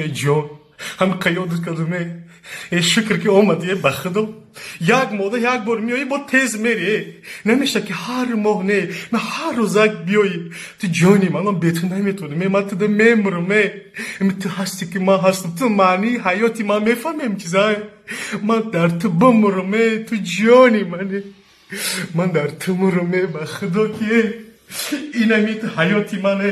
Эй ҷон, ҳам қаёдат кардаме. Э, шукр, ки омадӣ, ба худо. Як мода як бор меоӣ, бо тез мерӣ. Намеша ки ҳар моҳ, не, ман ҳар рӯзак биёӣ. Ту ҷони ман, ман бе ту наметавонам. Ман туда мемурам. Ту ҳастӣ ки ман ҳастам. Ту маънии ҳаёти ман, мефаҳмем чиза. Ман дар ту бимурам, ту ҷони мане. Ман дар ту мурам, ба худо ки инами ҳаёти мане.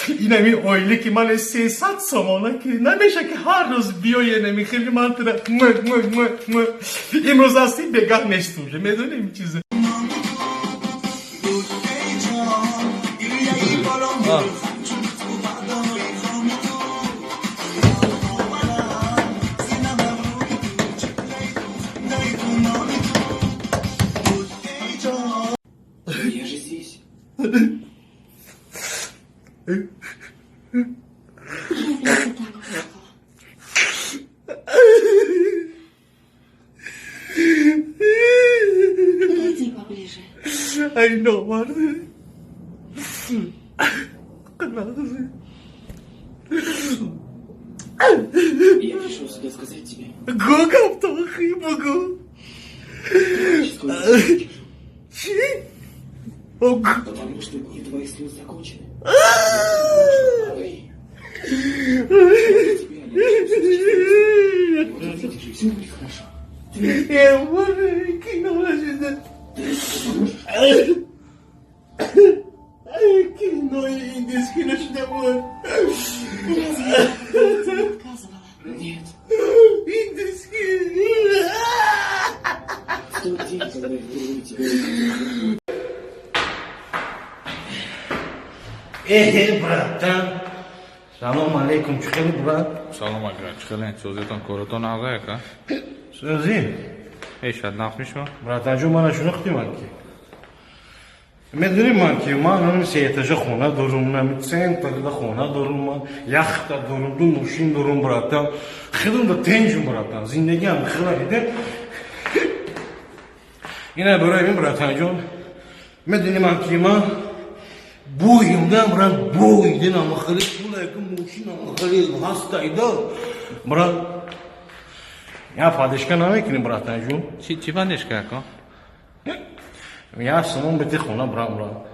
Инами оиле ки мане 300 сомона ки намеша ки ҳар рӯз биёе, нами хеле ман тура имрӯз ҳастӣ, бегаҳ нест уже, медонем чизе. Я же здесь. Я просто так плакала. Подойди поближе. I know, Martin. Qanaqa? Я пришел сюда сказать тебе. Гугам тохи бугу. Творческую держу. Чӣ? Ог. Потому что дни твоих слез закончены. Говори. Ради тебя я начал всё с чистого листа. Вот увидишь, и все будет хорошо. Ты мне, Э, боже, кино шуда. Ты поможешь? Кино индийский шуда бор. Разве я когда тебе отказывала? Нет. Индийский. В тот день, когда я впервые тебя увидел, Э, братан. Салом алейкум, чӣ хели, брат? Салом ака, чӣ хелен, сӯзетон, коротон ағза, ака? Сӯзи? Ҳешад нақд мешава? Братанҷон, мана шунохтӣ ман ки? Медонӣ ман ки? Ман ҳамин се этажа хона дорум, ҳамин центрда хона дорум, ман яхта дорум, ду мошин дорум, братан. Хелам да тенҷум, братан. Зиндагиам хела диде. Ина барои мин, братанҷон. Медонӣ ман ки? Ман боем да, брат, бой, дина махали пула, ки мошина махали ҳастайда. Брат, я поддержка намекунӣ, братанҷон? Чӣ поддержка, ака? Я сомон бити хона, брат, брат.